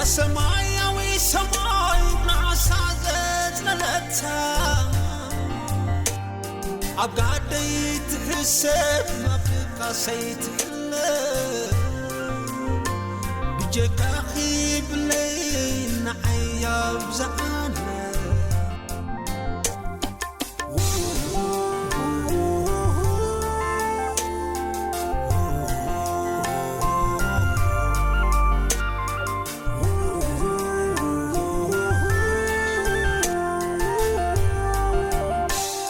ሰማያዊ ሰማይ ንዓሳ ዘጽለለታ ኣብ ጋደይ ትሕሰብ መብቃሰይ ትሕለ ብጀካኺ ብለይ ንዓይ ኣብዝሓለ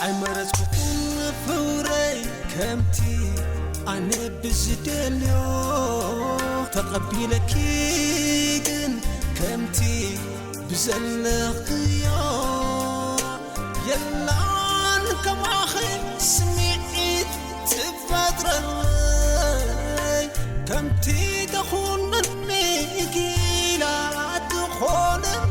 ኣይመረጽኩኹን ፍቕረይ ከምቲ ኣነ ብዝደልዮ ተቐቢለኪ ግን ከምቲ ብዘለኽዮ የላን ከማኺ ስምዒት ትፈጥረለይ ከምቲ ተኹነኒ ጊላ ትኾነለይ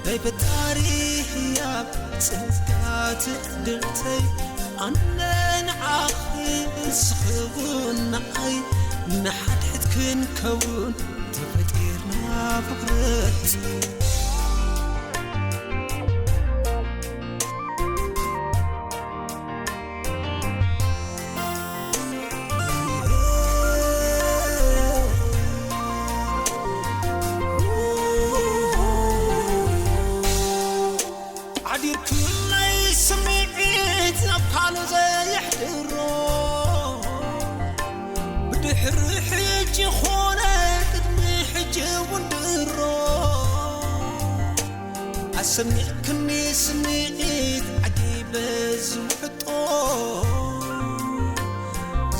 ናይ ፈጣሪ ህያብ ጸጋ ትዕድልተይ ኣነ ንዓኺ ንስኺ እውን ንዓይ ንሓድሕድ ክንከውን ተፈጢርና ፍቕረይ ዓዲርኩለይ ስምዒት ናብ ካልእ ዘየሕድሮ ብድሕሪ ሕጂ ኾነ ቅድሚ ሕጂ እውን ድሮ ኣሰሚዕክኒ ስምዒት ዓጊበ ዝውሕጦ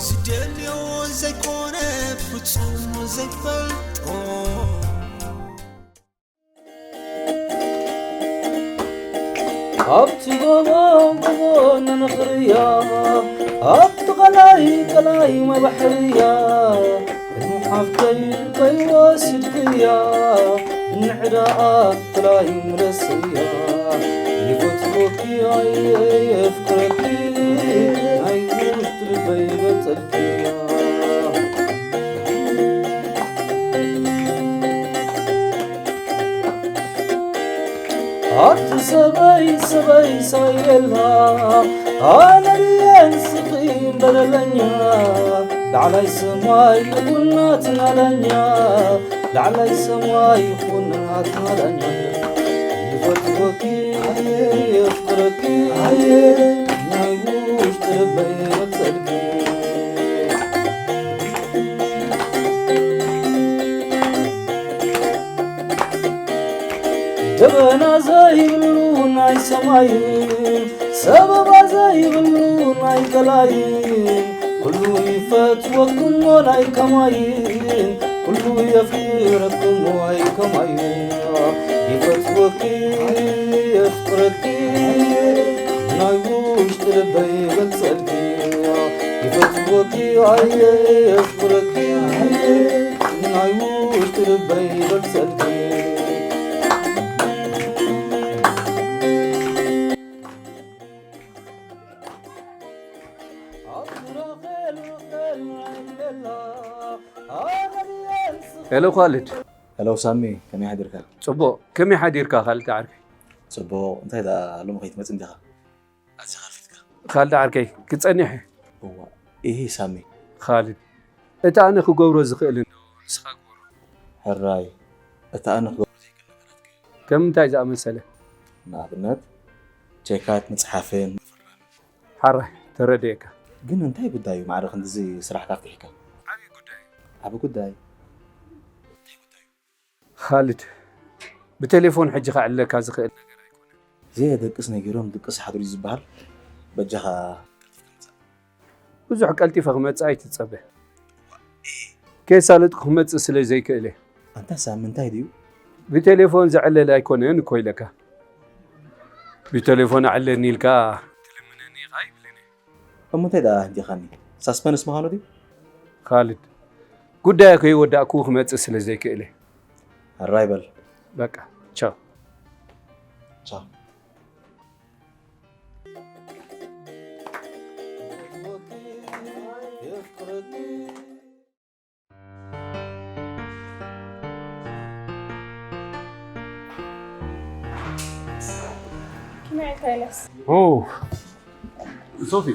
ዝደልዮ ዘይኮነ ፍጹም ዘይፈልጦ ኣብቲ ጎቦ ጎቦ ንንኽርያ ኣብቲ ቐላይ ቀላይ ማይ ባሕርያ ቅድሚ ሓፍተይ ከይወሲድክያ ንዕዳኣ ጥላይ ምለስያ ይፈትወኪ ኣየ የፍቅረኪ ናይ ውሽጢ ልበይ በጸልክያ ኣቲ ሰበይ ሰበይ ሳየላ ኣነ ድየ ንስኺ በደለኛ ላዕላይ ሰማይ ይኹን ናትና ዳኛ ላዕላይ ሰማይ ይኹን ናትና ዳኛ ይፈትወኪ የፍቅረኪ ናይ ውሽጢ ልበይ መጸልኪ ደበና ዘይብሉ ናይ ሰማይን ሰበባ ዘይብሉ ናይ ገላይን ኩሉ ይፈትወኩሞ ናይ ከማይን ኩሉ የፍቅረኩሞ ኣይ ከማይን ይፈትወኪ የፍቅረኪ ናይ ውሽጢ ልበይ ይገልጸልኪ ይፈትወኪ ኣየ የፍቅረኪ ናይ ውሽጢ ልበይ ይገልጸልኪ ሄሎ ኻልድ። ሄሎ ሳሚ፣ ከመይ ሓዲርካ? ጽቡቕ፣ ከመይ ሓዲርካ ኻልድ ዓርከይ? ጽቡቕ፣ እንታይ ደኣ ሎሚ ከይትመጽእ እንዲኻ ኣዚኻ ኣርፊድካ? ኻልድ ዓርከይ፣ ክጸኒሕ እየ። እዋ፣ ኢሂ ሳሚ። ኻልድ፣ እቲ ኣነ ክገብሮ ዝኽእል እንዶ ንስኻ ግበሮ። ሕራይ፣ እቲ ኣነ ክገብሮ ዘይክእል ነገራት ከ? ከም እንታይ ዝኣመሰለ? ንኣብነት ቼካት ምጽሓፍን ምፍራምን። ሓራይ ተረዲኤካ። ግን እንታይ ጉዳይ እዩ ማዕረ ክንድዚ ስራሕካ ኣፍቲሕካ? ዓብዪ ጉዳይ። ዓቢ ጉዳይ? እንታይ ጉዳይ እዩ? ኻልድ ብቴሌፎን ሕጂ ከዕልለካ ዝኽእል ነገር ኣይኮነን። ዘየደቅስ ነጊሮም ድቅስ ሓድሩ እዩ ዝበሃል። በጃኻ ቀልጢፍካ ምጻእ። ብዙሕ ቀልጢፈ ክመጽእ ኣይትጸበ። ከየሳለጥኩ ክመጽእ ስለ ዘይክእል እየ። ኣንታ ሳም እንታይ ድዩ? ብቴሌፎን ዝዕለል ኣይኮነን እኮ ኢለካ። ብቴሌፎን ኣዕለኒ ኢልካ ትልምነኒ ኢኻ ይብለኒ። እሞ እንታይ ደኣ እንዲኻኒ? ሳስፐንስ ምዃኑ ድዩ? ካልድ፣ ጉዳይ ከይወዳእኩ ክመጽእ ስለ ዘይክእል እየ። ኣራይ በል። በቃ፣ ቻው። ቻው። ከመይ ኢልካ ኢልያስ? ኦ፣ ሶፊ፣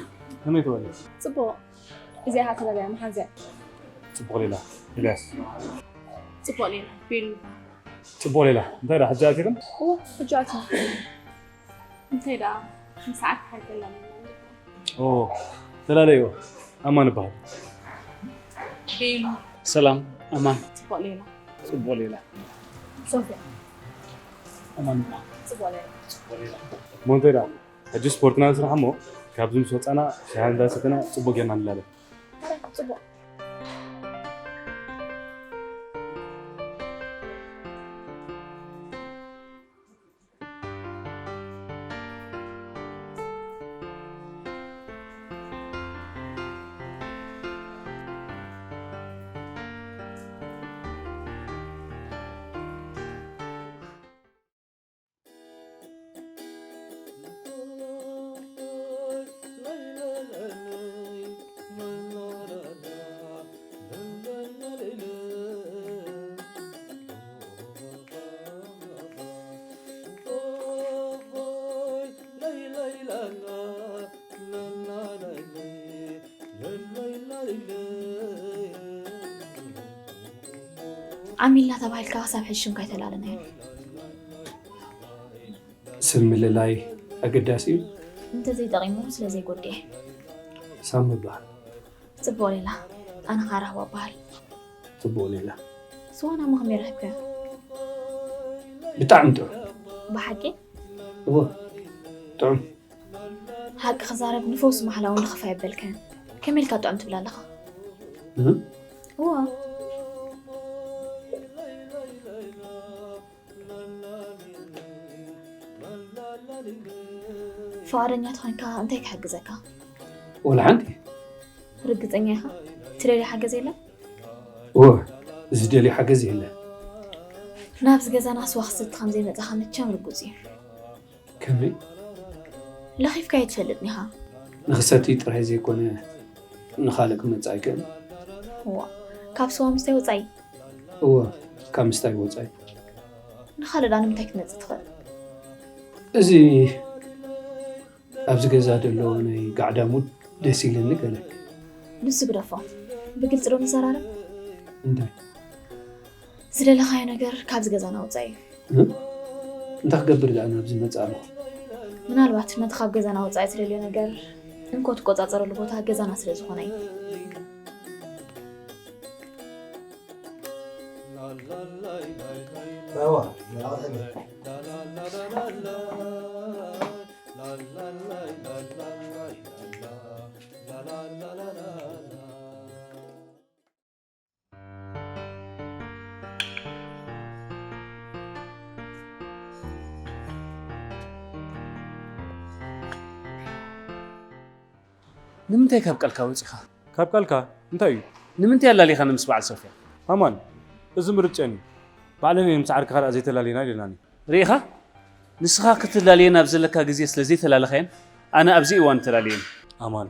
ከመይ ትበሊ? ጽቡቕ። እዚኣ እያ ተላልያ መሓዝያ። ጽቡቕ ሌላ፣ ኢልያስ። ጽቡቕ ሌላ፣ ቤሉ። ጽቡቕ ሌላ፣ እንታይ ደኣ ሕጂ ኣቲኹም? እወ፣ ሕጂ ኣቲኹም። እንታይ ደኣ፣ ንሰዓት ሓይተላ። ኦ፣ ተላለዮ፣ ኣማን እበሃል። ቤሉ። ሰላም፣ ኣማን። ጽቡቕ ሌላ። ጽቡቕ ሌላ። ሶፊያ። ኣማን እበሃል። ጽቡቕ ሌላ። ጽቡቕ ሌላ። እሞ እንታይ ደኣ፣ ሕጂ ስፖርትና ንስራሕ እሞ፣ ካብዚ ምስ ወጻና፣ ሻሂ እንዳሰተና፣ ጽቡቕ ጌርና ንላለ። ኣረ፣ ጽቡቕ። ዓሚልና ተባሂልካ ክሳብ ሕጂ ሽምካ ኣይተላለናዮን። ስም ምልላይ ኣገዳሲ እዩ። እንተዘይጠቒሙ ስለ ዘይጎድኤ። ሳሚ እበሃል። ጽቡቕ ሌላ። ኣነ ኸኣ ራህዋ እበሃል። ጽቡቕ ሌላ። ስዋና እሞ ከመይ ረኺብካዮ? ብጣዕሚ ጥዑም። ብሓቂ? እወ፣ ጥዑም። ሓቂ ክዛረብ ንፈውሲ ማሕላ እውን ንኽፋ የበልካን። ከመይ ኢልካ ጥዑም ትብል ኣለኻ? እህ? እወ። ፍቓደኛ ተኾይንካ እንታይ ክሕግዘካ? ወላ ሓንቲ። ርግጸኛ ኢኻ? ትደልዮ ሓገዝ የለን? እወ፣ ዝደልዮ ሓገዝ የለን። ናብዚ ገዛና ስዋ ክሰቲ ከም ዘይመጻኻ መቸም ርጉጽ እዩ። ከመይ? ለኺፍካዮ ትፈልጥን ኢኻ። ንኽሰቲ ጥራይ ዘይኮነ፣ ንኻልእ ክመጽእ ኣይክእልን። እዋ፣ ካብ ስዋ ምስታይ ወጻኢ? እወ፣ ካብ ምስታይ ወጻኢ። ንኻልእ ደኣ ንምንታይ ክትመጽእ ትኽእል? እዚ ኣብዚ ገዛ ዘሎ ናይ ጋዕዳ ሙድ ደስ ኢልኒ ገለ። ንሱ ግደፎ። ብግልጺ ዶ ንዘራረብ? እንታይ? ዝደለኻዮ ነገር ካብዚ ገዛና ውጻእ እዩ። እ? እንታይ ክገብር ደኣ ናብዚ መጽእ ኣለኹ? ምናልባት ነቲ ካብ ገዛና ውጻእ ትደልዮ ነገር እንኮ ትቆጻጸረሉ ቦታ ገዛና ስለ ዝኾነ እዩ። ንምንታይ ካብ ቃልካ ወጺኻ? ካብ ቃልካ እንታይ እዩ? ንምንታይ ኣላሊኻኒ ምስ በዓል ሶፍያ? ኣማን፣ እዚ ምርጫን እዩ። ባዕለን እየን ምስ ዓርክኻ ደኣ ዘይተላልየና ኢለናኒ። ርኢኻ? ንስኻ ክትላልየን ኣብ ዘለካ ግዜ ስለ ዘይተላለኻየን፣ ኣነ ኣብዚ እዋን ተላልየን። ኣማን፣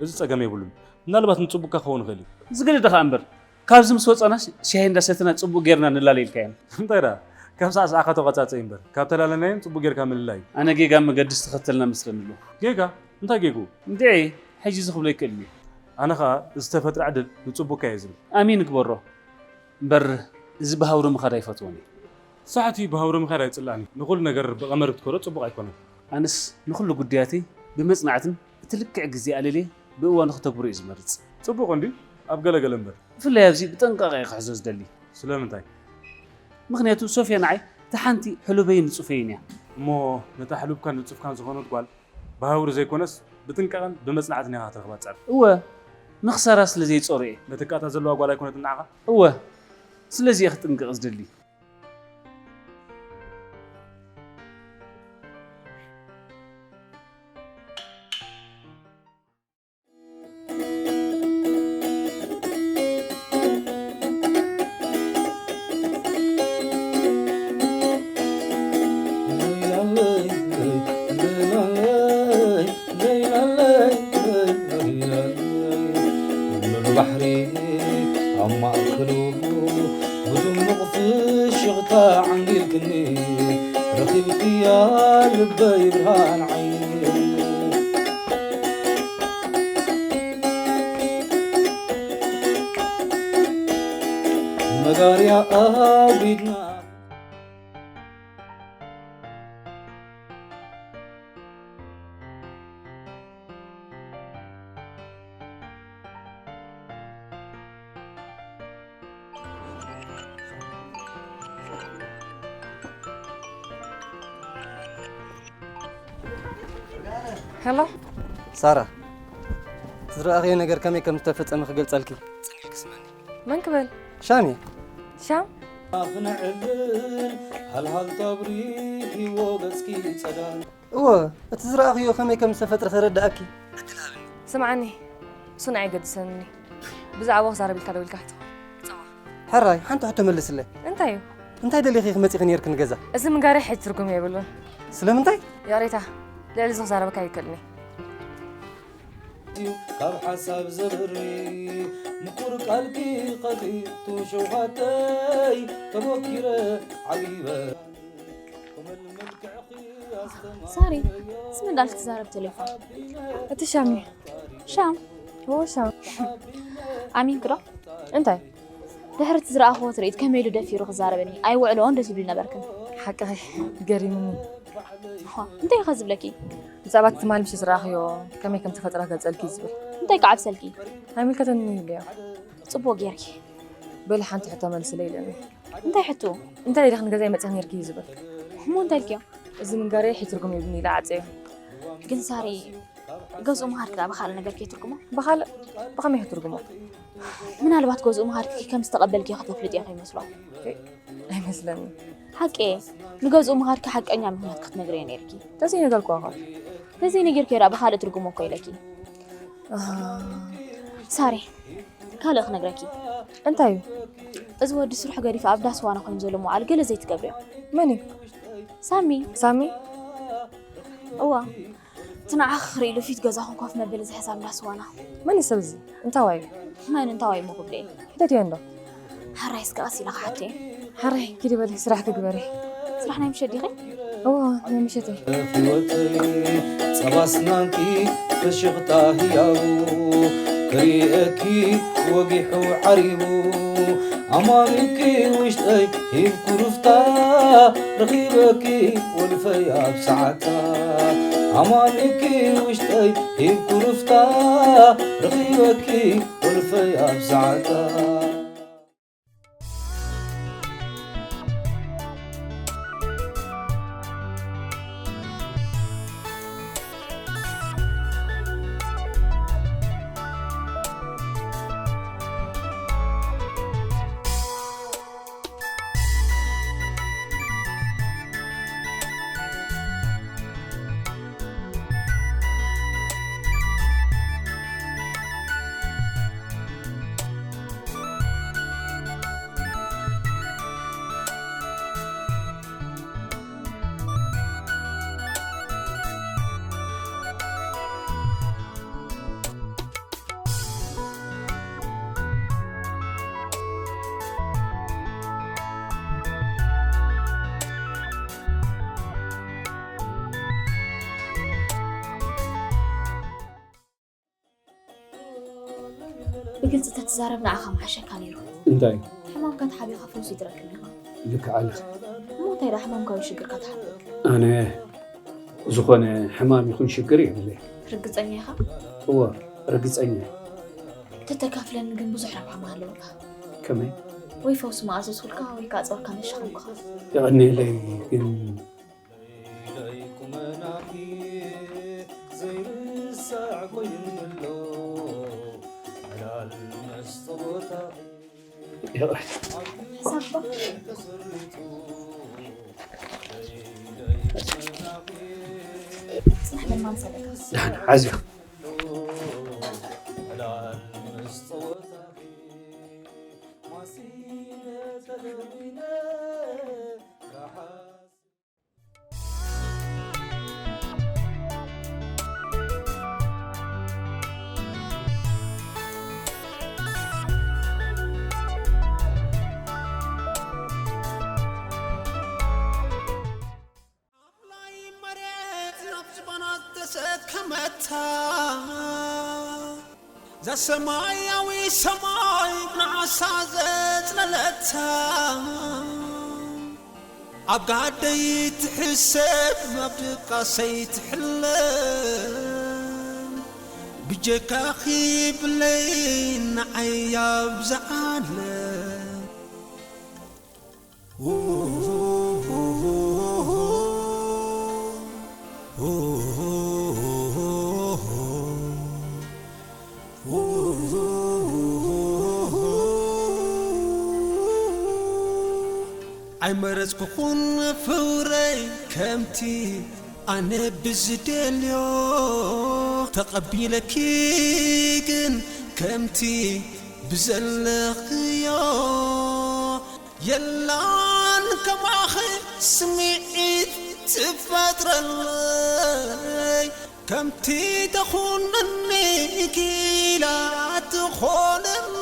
እዚ ጸገም የብሉን። ምናልባት ንጽቡቕካ ክኸውን ይኽእል እዩ። ዝገደደ ኸኣ እምበር፣ ካብዚ ምስ ወጻና ሻሂ እንዳሰተና ጽቡቕ ጌርና ንላለ ኢልካየን። እንታይ ደኣ፣ ካብ ሳዕሳዕካ ተቐጻጸይ እምበር፣ ካብ ተላለናየን ጽቡቕ ጌርካ ምልላይ እዩ። ኣነ ጌጋ መገዲ ዝተኸተልና መስለኒ ኣሎ። ጌጋ? እንታይ ጌግኡ? እንድዒ፣ ሕጂ እዚ ክብሎ ኣይክእልን እየ። ኣነ ኸኣ ዝተፈጥረ ዕድል ንጽቡቕካ እየ ዝብል። ኣሜን ግበሮ። እምበር፣ እዚ ብሃውሪ ምኻድ ኣይፈትዎን እየ። ሳሕቲ ብሃውሪ ምኻድ ኣይጽላእን እዩ። ንኹሉ ነገር ብቐመር ክትከዶ ጽቡቕ ኣይኮነን። ኣነስ ንኹሉ ጉዳያተይ ብመጽናዕትን እቲ ልክዕ ግዜ ኣለልየ ብእዋኑ ክተግብሮ እየ ዝመርጽ። ጽቡቕ እንድዩ፣ ኣብ ገለ ገለ እምበር። ብፍላይ ኣብዚ ብጥንቃቐ እየ ክሕዞ ዝደሊ። ስለምንታይ? ምኽንያቱ ሶፍያ ንዓይ እታ ሓንቲ ሕሉበይን ንጹፈይን እያ። እሞ ነታ ሕሉብካን ንጹፍካን ዝኾነት ጓል ብሃውሪ ዘይኮነስ ብጥንቃቐን ብመጽናዕትን ኢኻ ክትረኽባ ትጸዕር። እወ፣ ንኽሳራ ስለ ዘይጾር እየ። ነቲ ከኣታ ዘለዋ ጓል ኣይኮነትን ንዓኻ? እወ፣ ስለዚ እየ ክጥንቀቕ ዝደሊ። ባሕሪ ኣብ ማእከሉ ብድሙቕ ፍሽኽታ ዓንጊልክኒ ረኺብክያ ልበይ ብርሃን ዓይኒ መጋርያ ኣቢድና ሄሎ ሳራ፣ ዝረኣኽዮ ነገር ከመይ ከም ዝተፈጸመ ክገልጸልኪ ጸኒሕኪ ስምዕኒ። መን ክበል? ሻም እየ። ሻም? ኣኽንዕልን ሃልሃልታ ኣብሪሂዎ ገጽኪ ጸዳል። እወ፣ እቲ ዝረኣኽዮ ከመይ ከም ዝተፈጥረ ከረድኣኪ ዕድል ሃብኒ። ስምዓኒ፣ እሱ ንዓይ ገድሰኒ። ብዛዕባኡ ክዛረብ ኢልካ ደዊልካ ሕቶ። ጸባ። ሕራይ፣ ሓንቲ ሕቶ መልስለይ። እንታይ እዩ? እንታይ ደሊኺ ክመጺኺ ነይርኪ ንገዛ? እዚ ምንጋረይ ሕጂ ትርጉም የብሉን። ስለምንታይ? ይቕሬታ፣ ልዕሊ እዚ ክዛረበካ ኣይክእልን እየ። ካብ ሓሳብ ዘብሪ ምቁር ቃልኪ ኸፊቱ ሸውሃተይ ተሞኪረ ዓጊበ ሳሪ፣ ምስ መን ዳልክ ትዛረብ ቴሌፎን? እቲ ሻም እዩ። ሻም? እዎ ሻም። ኣሚንኪ ዶ? እንታይ? ድሕሪ እቲ ዝረኣኽዎ ትርኢት ከመይ ኢሉ ደፊሩ ክዛረበኒ? ኣይውዕልዎን ደስ ኢሉ ኣይነበርክን። ሓቅኺ፣ ገሪሙኒ። እዃ፣ እንታይ ኢኻ ዝብለኪ? ብዛዕባ እቲ ትማሊ ምሸት ዝረኣኽዮ ከመይ ከም ተፈጥረ ክገልጸልኪ እዩ ዝብል። እንታይ ክዓብሰልኪ? ኣይምልከተንን እዩ ኢለዮ። ጽቡቕ ጌርኪ። በሊ ሓንቲ ሕቶ መልስለይ ኢሉኒ። እንታይ ሕቶ? እንታይ ኢልኺ ንገዛይ መጺኺ ኔርኪ እዩ ዝብል። እሞ እንታይ ኢልክዮ? እዚ ምንጋረይ ሕጂ ትርጉም የብሉን ኢለ ዓጽዮ። ግን ሳሪ ገዝኡ ምኻድኪ ደኣ ብኻልእ ነገር ከይትርጉሞ? ብኻልእ? ብኸመይ ክትርጉሞ? ምናልባት ገዝኡ ምኻድኪ ከም ዝተቐበልክዮ ከተፍልጥዮ ከይመስሎ። ኣይመስለንን። ሓቂ እየ። ንገዝኡ ምኻድኪ ሓቀኛ ምኽንያት ክትነግርዮ ኔርኪ። ተዘይነገርክዋ እኳ። ተዘይነጊርክዮ ደኣ ብኻልእ ትርጉሞ እኮ ኢለኪ። ኣሃ። ሳሪ፣ ካልእ ክነግረኪ። እንታይ እዩ? እዚ ወዲ ስርሑ ገዲፉ ኣብ ዳስ ዋና ኮይኑ ዘሎ ምውዓሉ ገለ ዘይትገብርዮ። መን እዩ? ሳሚ። ሳሚ? እዋ። እቲ ንዓኺ ክርኢ ኢሉ ፊት ገዛኹም ኮፍ መበሊ ዝሕሳብ እንዳ ስዋና። መን እዩ ሰብ እዚ? እንታዋይ እዩ? መን እንታዋይ እሞ ክብለይ? ሒተትዮ እንዶ። ሕራይ እስከ ቀስ ኢለ ክሓቶ እየ። ሕራይ ኪዲ በሊ ስራሕኪ ግበሪ። ስራሕ ናይ ምሸት ዲኺ? እዋ ናይ ምሸት እየ። ህይወተይ ጸባ ኣስናንኪ ፍሽኽታ ህያቡ ክርእየኪ ወጊሑ ዓሪቡ ኣማኒኪ ውሽጠይ ሂብኩ ሩፍታ ረኺበኪ ወልፈይ ኣብ ሰዓታ ኣማኒኪ ውሽጠይ ሂብኩ ሩፍታ ረኺበኪ ወልፈይ ኣብ ሰዓታ ብግልፂ ተትዛረብ ንዓኻ ምሓሸካ ነይሩ። እንታይ? ሕማምካ ተሓቢኻ ፈውሲ ትረክብ ኢኻ። ልክዕ ኣለኺ። እሞ እንታይ ደኣ ሕማምካ ወይ ሽግርካ ትሓብእ? ኣነ ዝኾነ ሕማም ይኹን ሽግር የብለይ። ርግፀኛ ኢኻ? እወ፣ ርግፀኛ እየ። ተተካፍለኒ ግን ብዙሕ ረብሓ ምሃለወካ። ከመይ? ወይ ፈውሲ ምኣዘዝኩልካ ወይ ከዓ ፀወርካ መሸኸምኩኻ። የቐንየለይ ግን ቁመናኺ ዘይርሳዕ ኮይኑ ኣሎ ይቕሬታ። ደሓን፣ ሓዝዮ። ኣፍላይ መሬት ናብ ዝባናት ተሰከመታ፣ እዛ ሰማያዊ ሰማይ ብናዕሳ ዘጽለለታ፣ ኣብ ጋደይ ትሕሰብ ኣብ ድቃሰይ ትሕለም፣ ብጀካኺ ብለይ ንዓይ ኣብዛ ዓለም። ኣይመረጽኩኹን ፍውረይ ከምቲ ኣነ ብዝደልዮ፣ ተቐቢለኪ ግን ከምቲ ብዘለኽዮ። የላን ከማኺ ስምዒት ትፈጥረለይ፣ ከምቲ ተኹንኒ ኪላ ትኾነለይ።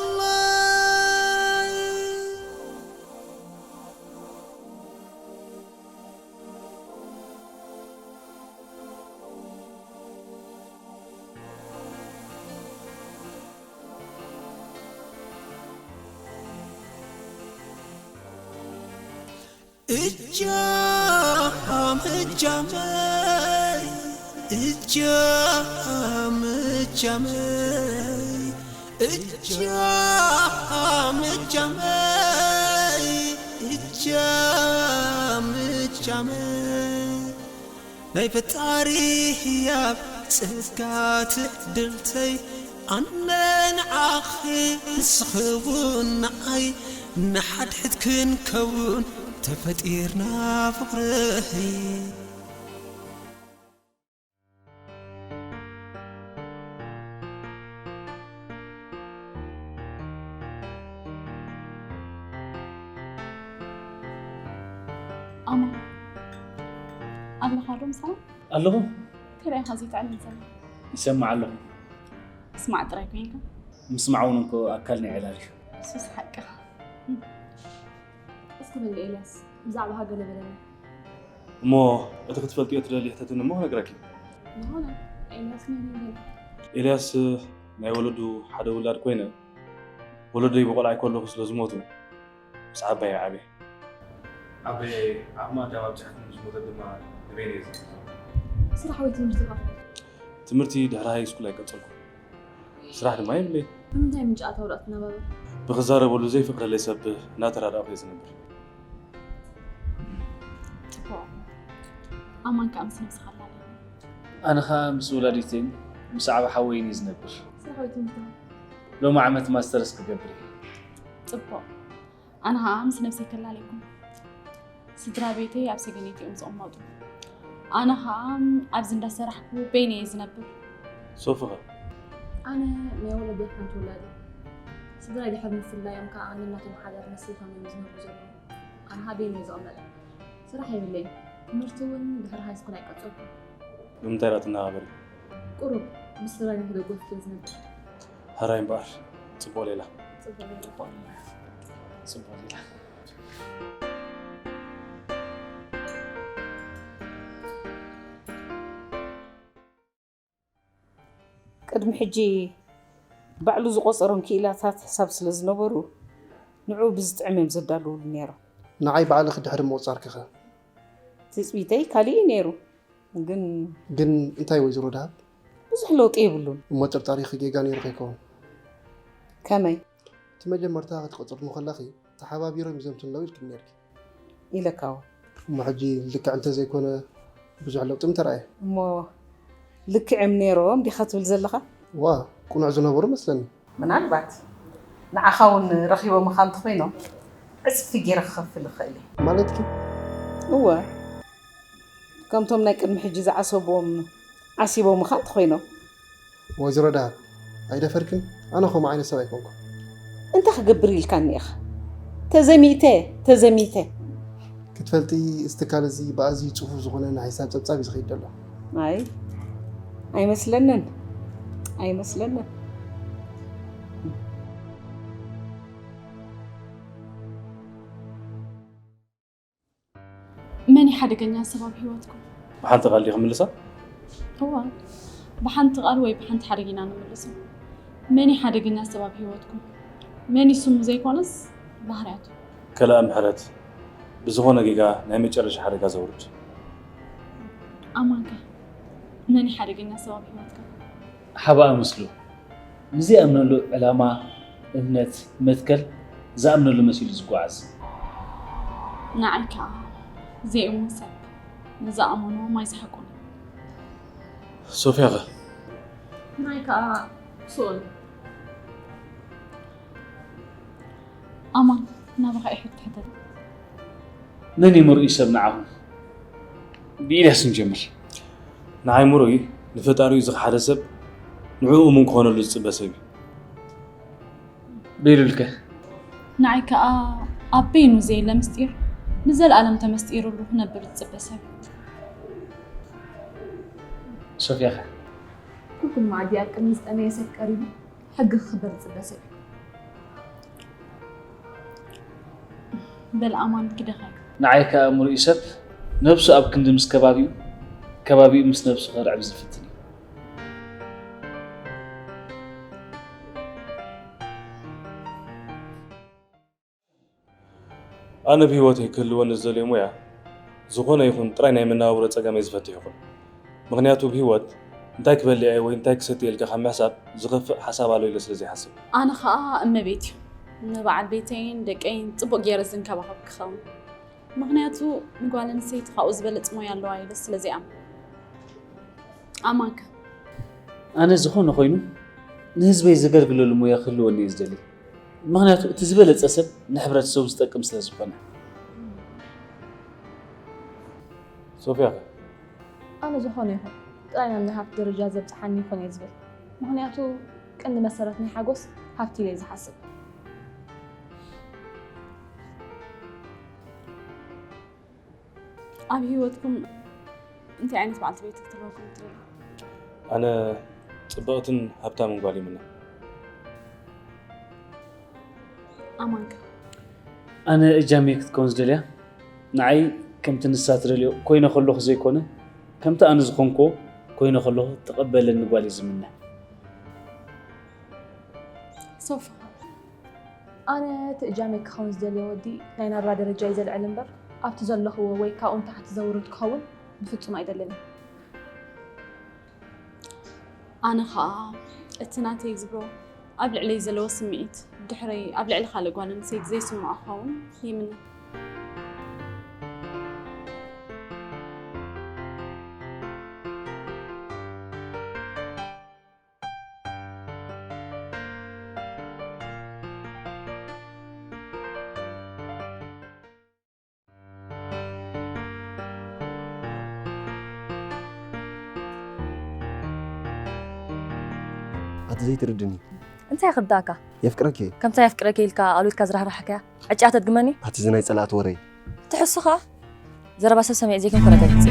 እጃም እጃመይ፣ እጃም እጃመይ፣ እጃም እጃመይ፣ እጃም እጃመይ። ናይ ፈጣሪ ህያብ ጸጋ ትዕድልተይ፣ ኣነ ንዓኺ ንስኺ እውን ንዓይ፣ ንሓድሕድ ክንከውን ተፈጢርና ፍቕረይ። ኣማን ኣለኻ ዶ ምሳና? ኣለኹ። እንታይ ደኣ ኢኻ ዘይትዕልል ዘለኻ? ይሰምዕ ኣለኹ። ምስማዕ ጥራይ ኮይንካ? ምስማዕ እውን እኮ ኣካል ናይ ዕላል እዩ። እሱስ ሓቅኻ። እስኪ በል ኤልያስ፣ ብዛዕባኻ ገለ በለና። እሞ እቲ ክትፈልጥዮ ትደልዪ ሕተትኒ እሞ ክነግረኪ። ዝኾነ፣ ኤልያስ መን እዩ ግን? ኤልያስ ናይ ወለዱ ሓደ ውላድ ኮይነ፣ ወለደይ ብቆልዓይ ከለኹ ስለ ዝሞቱ፣ ምስ ዓባይ እየ ዓብየ። ዓበየይ ዓቕሚ ኣዳም ኣብጺሓትኒ ምስ ሞተት ድማ ንበይነይ እየ ዝሕግዞ። ስራሕ ወይ ትምህርትኻ? ትምህርቲ ድሕሪ ሃይ ስኩል ኣይቀጸልኩን። ስራሕ ድማ የብለይን። ብምንታይ ምንጪ ኣታዊ ዶ ትነባበር? ብኽዛረበሉ ዘይፍቕደለይ ሰብ እናተራዳእኹ እየ ዝነብር። ጽቡቕ። ኣማን ከኣ ምስ ነብስኻ ኣላልየኒ። ኣነ ኸኣ ምስ ወላዲተይን ምስ ዓቢ ሓወይን እየ ዝነብር። ስራሕ ወይ ትምህርትኻ? ሎሚ ዓመት ማስተርስ ክገብር እየ። ጽቡቕ። ኣነ ኸኣ ምስ ነብሰይ ከላልየኩም። ስድራ ቤተይ ኣብ ሰገነይቲ እዮም ዝቕመጡ። ኣነ ኸኣ ኣብዚ እንዳሰራሕኩ በይነይ እየ ዝነብር። ሶፊ ኸ? ኣነ ናይ ወለደይ ሓንቲ ውላድ እየ። ስድራይ ድሕሪ ምፍላዮም ከኣ ነናቶም ሓዳር መስሪቶም እዮም ዝነብሩ ዘለዉ። ኣነ ኸኣ በይነይ እየ ዝቕመጥ። ስራሕ የብለይን። ትምህርቲ እውን ድሕሪ ሃይስኩል ኣይቀጸልኩን። ብምንታይ ደኣ ትነባበሪ? ቁሩብ ምስ ስድራይ እናተደጎፍኩ እየ ዝነብር። ሕራይ እምበኣር፣ ጽቡቕ ሌላ። ጽቡቕ ሌላ። ጽቡቕ ሌላ። ቅድሚ ሕጂ ባዕሉ ዝቖጸሮም ክኢላታት ሕሳብ ስለ ዝነበሩ፣ ንዕኡ ብዝጥዕም እዮም ዘዳልውሉ ነይሮም። ንዓይ ባዕልኺ ድሕሪ ምቑጻርኪኸ? ትጽቢተይ ካልእ እዩ ነይሩ፣ ግን። ግን እንታይ ወይዘሮ ደሃብ? ብዙሕ ለውጢ የብሉን። እሞ ጥርጣሬኺ ጌጋ ነይሩ ከይከውን? ከመይ? እቲ መጀመርታ ክትቆጽርኒ ከለኺ፣ ተሓባቢሮም ይዘምቱ ኣለዉ ኢልክኒ ነይርኪ። ኢለካ እወ። እሞ ሕጂ ልክዕ እንተዘይኮነ ብዙሕ ለውጢ ምተራእየ። እሞ ልክዕም ነይሮም ዲኻ ትብል ዘለኻ? እዋ፣ ቅኑዕ ዝነበሩ መስለኒ። ምናልባት። ንዓኻ እውን ረኺቦምኻ እንተኾይኖም ዕፅፊ ገይረ ክኸፍል እኽእል እየ። ማለትኪ? እወ፣ ከምቶም ናይ ቅድሚ ሕጂ ዝዓሰብዎም ዓሲቦምኻ እንተኾይኖም። ወይዘሮ ደሃብ፣ ኣይደፈርክን? ኣነ ከምኡ ዓይነት ሰብ ኣይኮንኩን። እንታይ ክገብር ኢልካኒ ኢኻ? ተዘሚተ፣ ተዘሚተ። ክትፈልጢ፣ እዚ ትካል እዚ ብኣዝዩ ጽፉፍ ዝኾነ ናይ ሒሳብ ጸብጻብ እዩ ዝኸይድ ዘሎ። ኣይ፣ ኣይመስለንን። ኣይመስለንን። መን እዩ ሓደገኛ ሰብ ኣብ ህይወትኩም? ብሓንቲ ቃል ድዩ ክምልሳ? እዋ፣ ብሓንቲ ቃል ወይ ብሓንቲ ሓደግ ኢና ንምልሶ። መን እዩ ሓደገኛ ሰብ ኣብ ህይወትኩም? መን እዩ ስሙ ዘይኮነስ ባህርያቱ? ከላእ ምሕረት፣ ብዝኾነ ጌጋ ናይ መጨረሻ ሓደጋ ዘውርድ። ኣማንካ፣ መን እዩ ሓደገኛ ሰብ ኣብ ህይወትካ? ሓባእ ምስሉ ንዘይኣምነሉ ዕላማ፣ እምነት፣ መትከል ዝኣምነሉ መሲሉ ዝጓዓዝ። ንዓይ ከዓ ዘይእሙን ሰብ ንዝኣመኖ ማይ ዝሓቁን። ሶፊያ ኸ? ንዓይ ከዓ ስኡን። ኣማን ናባኻ ይሕትሕተል። መን እዩ ምርኡይ ሰብ ንዓኹም? ብኢልያስ ንጀምር። ንዓይ ምርኡይ ንፈጣሪኡ ዝኸሓደ ሰብ ንዕኡ እሙን ክኾነሉ ዝፅበ ሰብ እዩ። ቤሉልከ? ንዓይ ከዓ ኣብ በይኑ ዘየለ ምስጢር ንዘለኣለም ተመስጢሩሉ ክነብር ዝፅበ ሰብ እዩ። ሶፊያ ኸ? ኩልኩም መኣዲ ኣብ ቅድሚ ዝጠመየ ሰብ ቀሪቡ ሕጊ ክኽበር ዝፅበ ሰብ እዩ። በል ኣማን ኪደኸ። ንዓይ ከዓ ምርኡይ ሰብ ነብሱ ኣብ ክንዲ ምስ ከባቢኡ፣ ከባቢኡ ምስ ነብሱ ከርዕብ ዝፍትን እዩ። ኣነ ብህይወተይ ክህልወኒ ዝደልዮ ሞያ ዝኾነ ይኹን ጥራይ ናይ መነባብሮ ፀገመይ ዝፈትሕ ይኹን። ምኽንያቱ ብህይወት እንታይ ክበልዕ እየ ወይ እንታይ ክሰትየ ኢልካ ካብ ምሕሳብ ዝኸፍእ ሓሳብ ኣሎ ኢለ ስለ ዘይሓስብ። ኣነ ከዓ እመቤት እዩ ንበዓል ቤተይን ደቀይን ፅቡቕ ገይረ ዝንከባኸብ ክኸውን። ምኽንያቱ ንጓል ኣንስተይቲ ካብኡ ዝበለፅ ሞያ ኣለዋ ኢለ ስለ ዘይኣምን። ኣማንከ? ኣነ ዝኾነ ኮይኑ ንህዝበይ ዘገልግለሉ ሞያ ክህልወኒ እየ ዝደሊ። ምኽንያቱ እቲ ዝበለፀ ሰብ ንሕብረተሰቡ ዝጠቅም ስለ ዝኾነ። ሶፊያ ኸ? ኣነ ዝኾነ ይኹን ጥራይ ናብ ናይ ሃብቲ ደረጃ ዘብፅሓኒ ይኹን እየ ዝብል። ምኽንያቱ ቀንዲ መሰረት ናይ ሓጎስ ሃብቲ ኢለ እየ ዝሓስብ። ኣብ ህይወትኩም እንታይ ዓይነት በዓልቲ ቤት ክትህልወኩም ትደልዩ? ኣነ ፅብቕትን ሃብታምን ጓል ይምነ። ኣማንከ? ኣነ እጃመይ ክትከውን ዝደልያ ንዓይ ከምቲ ንሳ ትደልዮ ኮይነ ከለኹ ዘይኮነ ከምቲ ኣነ ዝኾንክዎ ኮይነ ከለኹ ትቐበለኒ ጓል እየ ዝምነ። ሶፊ? ኣነ እቲ እጃመይ ክኸውን ዝደልዮ ወዲ ናይ ናብራ ደረጃ እዩ ዘልዕል እምበር ኣብቲ ዘለኽዎ ወይ ካብኡ ንታሕቲ ዘውርድ ክኸውን ብፍጹም ኣይደልን እየ። ኣነ ኸኣ እቲ ናተይ ዝብሎ ኣብ ልዕለይ ዘለዎ ስምዒት ድሕረይ ኣብ ልዕሊ ካልእ ጓል ኣንስተይቲ ዘይስምዖ ክኸውን ይምነ። ኣቲ ዘይትርድኒ እንታይ ክርዳእካ? የፍቅረኪ እየ። ከምታ የፍቅረኪ ኢልካ ኣሉትካ ዝራህራሕካያ ዕጫ ተድግመኒ? ኣቲ እዚ ናይ ጸላእቲ ወረይ ትሕሱኻ? ዘረባ ሰብ ሰሚዕ ዘይኮንኩ ረጋጊጸ።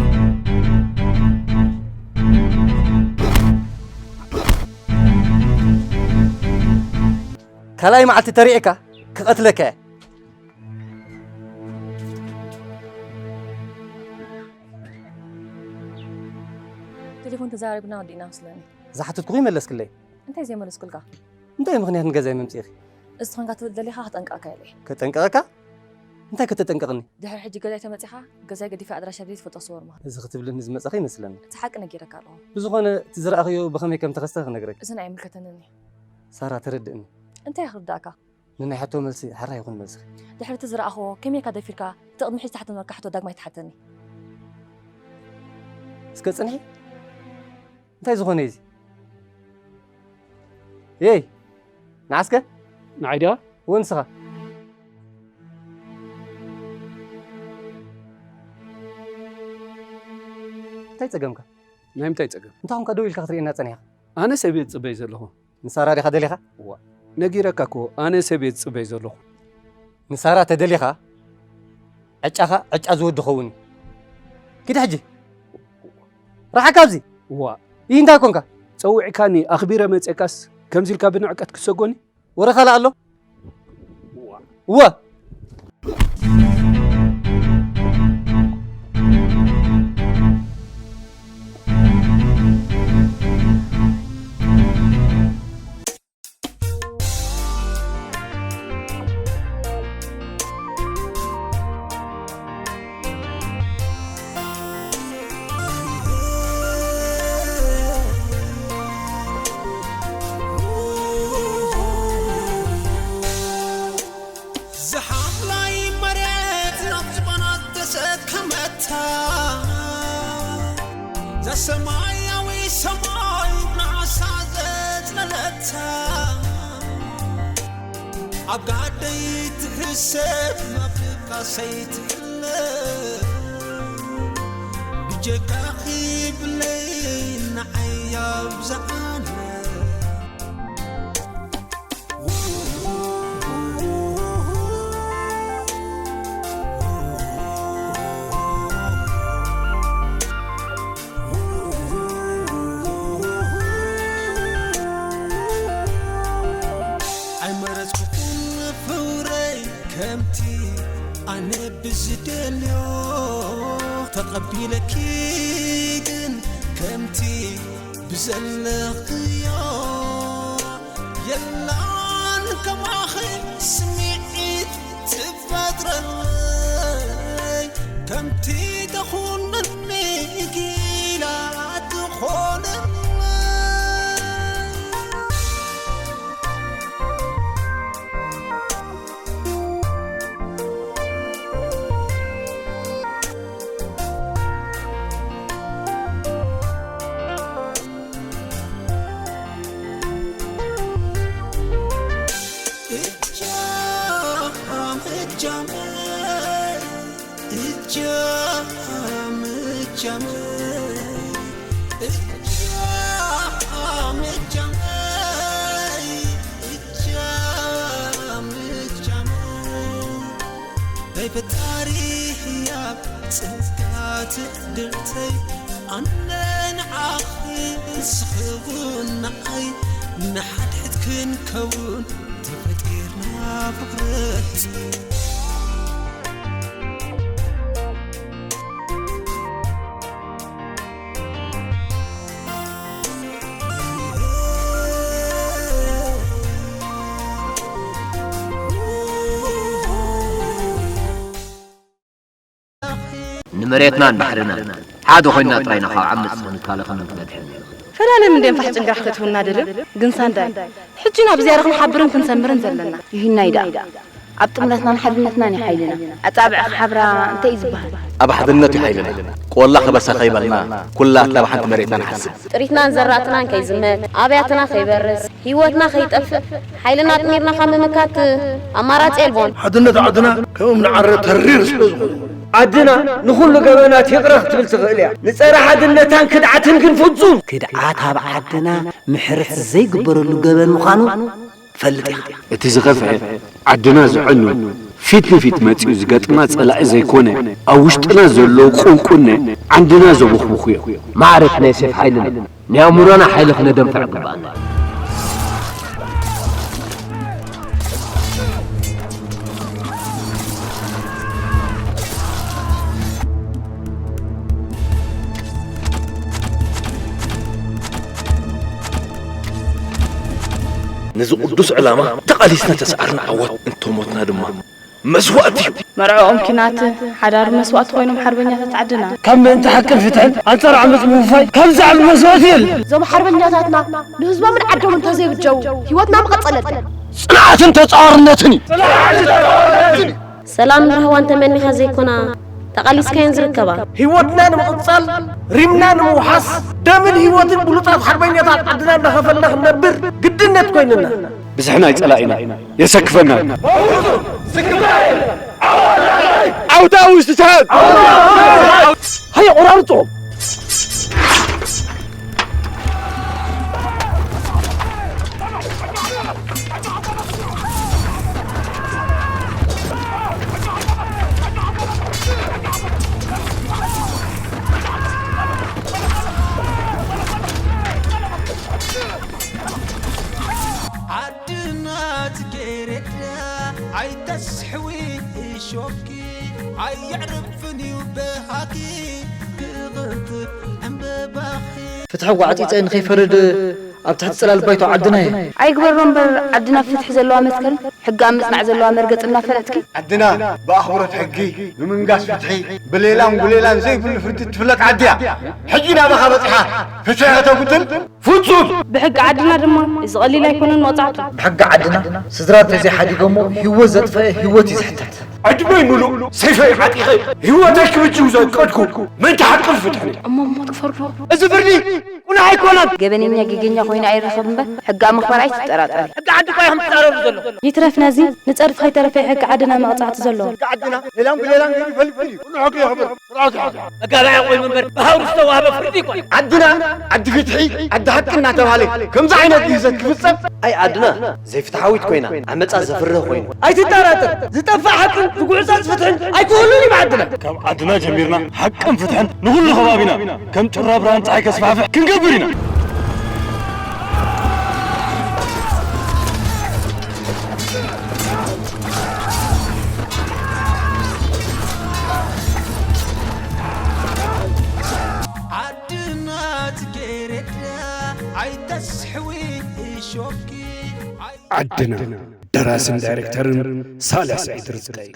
ካልኣይ መዓልቲ ተሪዕካ ክቐትለካ እየ። ቴሌፎን ተዛራሪብና ወዲእና መስለኒ። ዝሓተትኩኺ መለስክለይ። እንታይ ዘይመለስኩልካ? እንታይ ምኽንያት ንገዛይ መምፂእኺ? እዚ ትኾንካ ትብል ደሊኻ ክጠንቀቐካ ኢለ እየ። ከጠንቀቐካ? እንታይ ከተጠንቀቕኒ? ድሕሪ ሕጂ ገዛይ ተመፂኻ ገዛይ ገዲፈ ኣድራሻ ዘይትፈልጦ ስወር ምዃን። እዚ ክትብልኒ ዝመፃኺ ይመስለኒ። ትሓቂ ነጊረካ ኣለኹ። ብዝኾነ እቲ ዝረኣኽዮ ብኸመይ ከም ተኸስተ ክነግረኪ። እዝን ኣይምልከተንን እዩ። ሳራ ተረድእኒ። እንታይ ክርዳእካ? ንናይ ሕቶ መልሲ ሕራ ይኹን መልስኺ። ድሕሪ እቲ ዝረኣኽዎ ከመይ ኢልካ ደፊርካ እቲ ቅድሚ ሕጂ ትሓተኒ ወርቂ ሕቶ ዳግማይ ትሓተኒ? እስከ ፅንሒ። እንታይ ዝኾነ እዩ እዚ? የይ ንዓስከ ንዓይ ድያ? እውን ንስኻ። እንታይ ጸገምካ? ናይ ምንታይ ጸገም? እንታይ ኾንካ ደው ኢልካ ክትርእየና ጸኒሕካ? ኣነ ሰብ እየ ዝጽበይ ዘለኹ። ንሳራ ዲኻ ደሊኻ? እዋ፣ ነጊረካ እኮ፣ ኣነ ሰብ እየ ዝጽበይ ዘለኹ። ንሳራ ተደሊኻ፣ ዕጫኻ ዕጫ ዝወዲ ኸውን እዩ። ኪድ ሕጂ። ርሓቅ ካብዚ። እዋ። ይህ እንታይ ኮንካ? ጸዊዕካኒ፣ ኣኽቢረ መጼካስ፣ ከምዚ ኢልካ ብንዕቀት ክሰጎኒ? ወረ ካልእ ኣሎ? እዋ። እዋ። ዝሓምላይ መሬት ናብ ዝባና ተሰከመታ፣ ዘሰማያዊ ሰማይ ንዓሳ ዘጽለለታ፣ ኣብ ጋደይ ትሕሰብ፣ ኣብ ድቃሰይ ትሕለ፣ ብጀካኺ ብለይ ንዓይ ኣብዝሓለ። ኣይመረጽኩኹን ፍቕረይ ከምቲ ኣነ ብዝደልዮ፣ ተቐቢለኪ ግን ከምቲ ብዘለኽዮ። የላን ከማኺ ስምዒት ትፈጥረለይ፣ ከምቲ ተኹንኒ ጊላ ትኾነለይ። እጃም እጃመይ፣ እጃም እጃመይ፣ እጃም እጃመይ፣ እጃም እጃመይ። ናይ ፈጣሪ ህያብ ጸጋ ትዕድልተይ፣ ኣነ ንዓኺ ንስኺ እውን ንዓይ፣ ንሓድሕድ ክንከውን ተፈጢርና ፍቕረይ። ንመሬትናን ባሕርናን ሓደ ኮይንና ጥራይ ኢና ካብ ዓመጽ ክንከላኸልን ክንበድሕን ንኽእል። ፈላለም እንድዮም ፋሕ ጭንግራሕ ከእትውና ደልዮም፣ ግን ሳንዳይ፣ ሕጂ ኢና ብዝያዳ ክንሓብርን ክንሰምርን ዘለና። ይህናይ ደኣ፣ ኣብ ጥምረትናን ሓድነትናን እዩ ሓይልና። ኣጻብዕ ክሓብራ እንታይ እዩ ዝበሃል? ኣብ ሓድነት እዩ ሓይልና። ቆላ ከበሳ ከይበልና፣ ኩላትና ኣብ ሓንቲ መሬትና ንሓስብ። ጥሪትናን ዘራእትናን ከይዝመት፣ ኣብያትና ከይበርስ፣ ህይወትና ከይጠፍእ፣ ሓይልና ኣጥሚርና ካብ ምምካት ኣማራጺ የልቦን። ሓድነት ዓድና ከም እምኒ ዓረ ተሪር ስለ ዝኾነ፣ ዓድና ንኹሉ ገበናት ይቕረ ክትብል ትኽእል እያ። ንጸረ ሓድነታን ክድዓትን ግን ፍጹም ክድዓት ኣብ ዓድና ምሕረት ዘይግበረሉ ገበን ምዃኑ ፈልጥ ኢኻ። እቲ ዝኸፍአ፣ ዓድና ዘዕኑ፣ ፊት ንፊት መጺኡ ዝገጥማ ጸላኢ ዘይኮነ፣ ኣብ ውሽጥና ዘሎ ቁንቁነ ዓንድና ዘቦኽቡኹ እዮም። ማዕረት ናይ ሴፍ ሓይልና፣ ናይ ኣእምሮና ሓይሊ ክነደንፍዕ ግባኣና። ነዚ ቅዱስ ዕላማ ተቓሊስና ተሰዓርና ዓወት፣ እንተሞትና ድማ መስዋእቲ እዩ። መርዕኦም ኲናት፣ ሓዳሩ መስዋእቲ ኮይኖም ሓርበኛታት ዓድና። ካብ ምእንቲ ሓቅን ፍትሕን ኣንጻር ዓመጽ ምውፋይ ካብ ዝዓቢ መስዋእቲ የለን። እዞም ሓርበኛታትና ንህዝቦምን ዓዶምን እንተዘይብጀው ህይወትና ምቐጸለትን። ጽንዓትን ተጻዋርነትን እዩ። ሰላምን ራህዋን ተመኒኻ ዘይኮና ተቓሊስካየን ዝርከባ። ህይወትና ንምቕጻል፣ ሪምና ንምውሓስ፣ ደምን ህይወትን ብሉጻት ሓርበኛታት ዓድና እንዳኸፈልና ክንነብር ግድነት ኮይንና። ብዝሒ ናይ ጸላኢና የሰክፈና። ዓውታ ውሽጥታት! ሃየ ቆራርጾ! ዓድና ጽጌረዳ ኣይተስሕዊ እሾኪ ኣየዕርፍን እዩ በሃኪ ክቕንጥብ ዕምበባኺ። ፍትሒ ጓዕጺጸ ንኸይፈርድ ኣብ ትሕቲ ጽላል ባይቶ ዓድና እየ። ኣይግበሮ እምበር ዓድና ፍትሒ ዘለዋ መትከል ሕጊ ኣብ ምጽናዕ ዘለዋ መርገጽ እናፈለጥኪ። ዓድና ብኣኽብሮት ሕጊ ብምንጋስ ፍትሒ ብሌላን ጉሌላን ዘይብሉ ፍርዲ ትፍለጥ ዓዲ እያ። ሕጂ ናባኻ በጺሓ ፍትሒ ከተጉድል ፍጹም! ብሕጊ ዓድና ድማ እዚ ቀሊል ኣይኮነን መቕጻዕቱ። ብሕጊ ዓድና ስድራ ተዘይሓዲጎሞ ህይወት ዘጥፈአ ህይወት እዩ ዝሕተት። ዕድመይ ምሉእ ሰይፈይ ዓጢቐ ህይወተይ ክብጅው ዘቀድኩ መን ተሓቅፍ ፍትሕን እየ። እሞ ሞት ክፈርዶ? እዚ ፍርዲ ቁኑዕ ኣይኮነን። ገበነኛ ጌገኛ ኮይኑ ኣይረኸብ እምበር ሕጊ ኣብ ምኽባር ኣይትጠራጠሪ። ሕጊ ዓዲ እኳ ኢኹም ትጻረሩ ዘለኹም። ይትረፍ ነዚ ንጸድፊ ከይተረፈ ሕጊ ዓድና መቕጻዕቲ ዘለዎ። ሕጊ ዓድና ሌላን ጉሌላን ገይሩ ይፈልፍል እዩ። ኩሉ ሕጊ የኽብር። ስርዓት ይሓዝ። መጋባእያ ኮይኑ እምበር ብሃውሪ ዝተዋህበ ፍርዲ ኣይኮነን። ዓድና ዓዲ ፍትሒ ዓዲ ሓቂ እናተባህለ ከምዚ ዓይነት ግህሰት ክፍጸም ኣይ ዓድና ዘይፍትሓዊት ኮይና ዓመጻ ዘፍርህ ኮይኑ። ኣይትጠራጠር ዝጠፍእ ሓቅን ዝጉዕጸጽ ፍትሕን ኣይክህሉን እዩ ብዓድና። ካብ ዓድና ጀሚርና ሓቅን ፍትሕን ንኹሉ ከባቢና ከም ጩራ ብርሃን ጸሓይ ከስፋሕፍሕ ክንገብር ኢና። ዓድና ጽጌረዳ ኣይተስሕዊ እሾኪ ኣይ- ዓድና ደራስን ዳይሬክተርን ሳልሕ ስዒድ ርዝቀይ።